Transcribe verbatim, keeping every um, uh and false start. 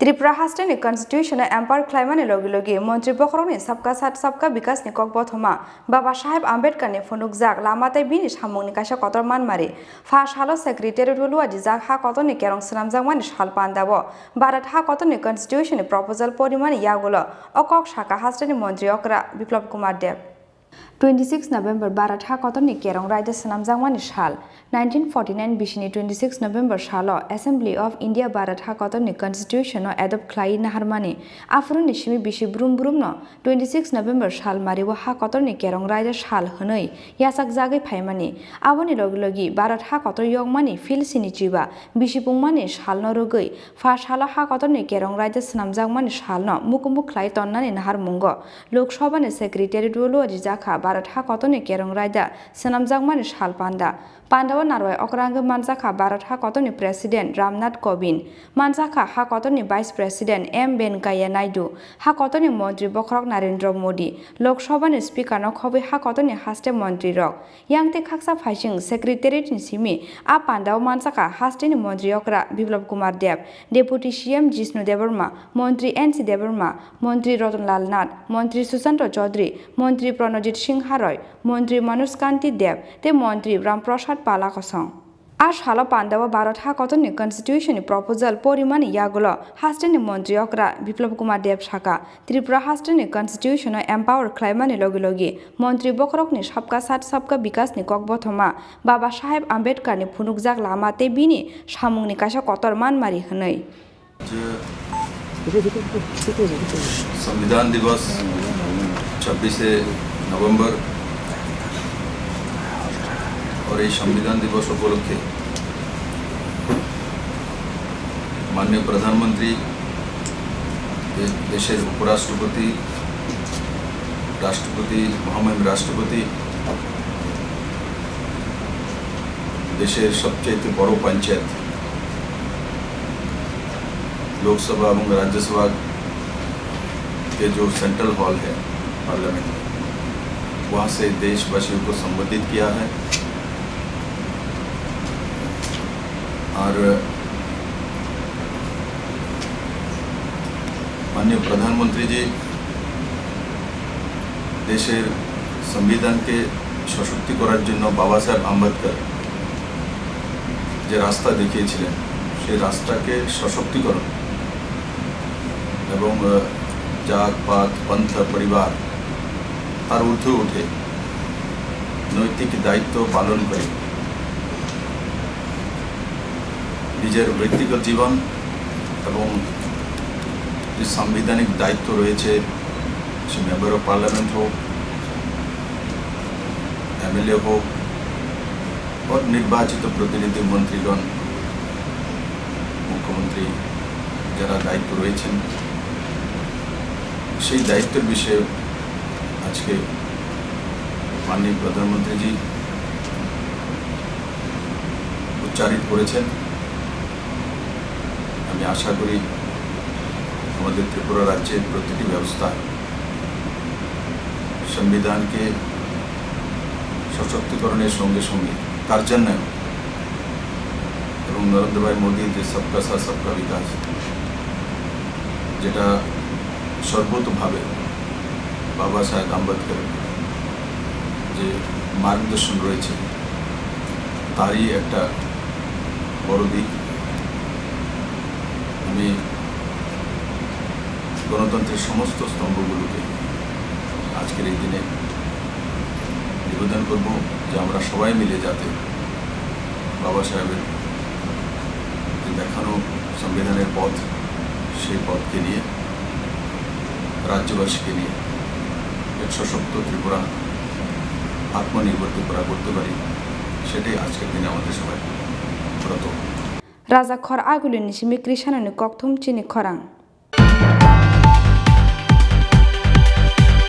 Tripura hasteni constitution-o empower khlaimani logi logi montri bokhorokni Sabka Sath Sabka Vikas-ni kok bothoma Baba Saheb Ambedkar-ni phunukjak lama tei bini samungni kaisa kotor manmari. Pha salo secretariat-o luajijak ha kotorni kerong swnamjakmani sal pandao Bharat ha kotorni constitution-ni proposal porimani yagulo o kok sakha hasteni montri okra Biplab Kumar Deb. Twenty six November Bharat ha kotorni kerong raida swnamjakmani sal. Nineteen forty nine bisini twenty six November salo Assembly of India Bharat ha kotorni constitution no adopt khlai naharmani. Aphuruni simi bisi brum brumno twenty six November sal mario ha kotorni kerong raida sal hwnwi yachakjagwi phaimani. Aboni logi logi Bharat ha kotor yokmani phil sini chiba bisi pungmani salno rwgwi pha salo ha kotorni kerong raida swnamjakmani salno mukumbu khlai tonnani naharmungo. Lok Sabha ni Secretariat o luajijak kha Bharat ha kotorni kerong raida swnamjakmani sal panda. Pandao narwai okrangwi manjakha Bharat ha kotorni President Ramnath Kovind, manjakha ha kotorni Vice President M Venkaiah Naidu, ha kotorni Montri bokhorok Narendra Modi, Lok Sabha ni Speaker no khobwi ha kotorni haste montri rok. Yang tei khaksa phaising Secretariat ni simi a pandao manjakha hasteni montri okra Biplab Kumar Deb, Deputy C M Jishnu Debbarma, Montri N C Debbarma, Montri Ratan Lal Nath, Montri Sushanta Chaudhary, Montri Pranajit Singha Roy, Montri Manoj Kanti Deb tei Montri Ram Prasad Pala kosong. A salo pandao Bharat ha kotorni constitution ni proposal porimani yagulo hasteni montri okra Biplab Kumar Deb saka, Tripura hasteni constitution no empower khlaimani logi logi montri bokhorokni Sabka Sath Sabka Vikas ni kok bothoma Baba Saheb Ambedkar ni phunukjak lama tei bini samungni kaisa kotor manmari hwnwi. संविधान दिवस छब्बीस नवंबर और এই সংবিধান দিবস উপলক্ষে মাননীয় প্রধানমন্ত্রী, দে-, দেশের উপরাষ্ট্রপতি, রাষ্ট্রপতি, মহামহিম রাষ্ট্রপতি, দেশের সবচেয়ে বড় পঞ্চায়েত লোকসভা এবং রাজ্যসভা के जो सेंट्रल हॉल है पार्लियामेंट, वहाँ से देशवासियों को संबोधित किया है। और माननीय प्रधानमंत्री जी দেশের সংবিধানকে সশক্ত করার জন্য বাবা সাহেব আম্বেদকর যে রাস্তা দেখিয়েছিলেন, সেই রাস্তাকে সশক্তিকরণ এবং, আহ, জাত, পাত, পন্থা, পরিবার তার ঊর্ধ্বে উঠে নৈতিক দায়িত্ব পালন করে নিজের ব্যক্তিগত জীবন এবং যে সাংবিধানিক দায়িত্ব রয়েছে, সে মেম্বার অফ পার্লামেন্ট হোক, এমএলএ হোক, और নির্বাচিত প্রতিনিধি মন্ত্রীগণ, মুখ্যমন্ত্রী যারা দায়িত্ব রয়েছেন, সেই দায়িত্বের বিষয়ে আজকে মাননীয় প্রধানমন্ত্রীজি উচ্চারিত করেছেন। আমি আশা করি আমাদের ত্রিপুরা রাজ্যের প্রতিটি ব্যবস্থা সংবিধানকে সশক্তিকরণের সঙ্গে সঙ্গে কার্যান্বয়ন এবং নরেন্দ্র ভাই মোদীর যে সবকা সাথ সবকা বিকাশ, যেটা সর্বতোভাবে বাবা সাহেব আম্বেদকরের যে মার্গদর্শন রয়েছে, তারই একটা বড় দিক। আমি গণতন্ত্রের সমস্ত স্তম্ভগুলোকে আজকের এই দিনে নিবেদন করব যে আমরা সবাই মিলে যাতে বাবা সাহেবের যে দেখানো সংবিধানের পথ, সেই পথকে নিয়ে রাজ্যবাসীকে নিয়ে এক সশক্ত ত্রিপুরা, আত্মনির্ভর ত্রিপুরা করতে পারি, সেটাই আজকের দিনে আমাদের সবাই ব্রত। Raja khor agulini simi Krishanoni kokthum chini khorang.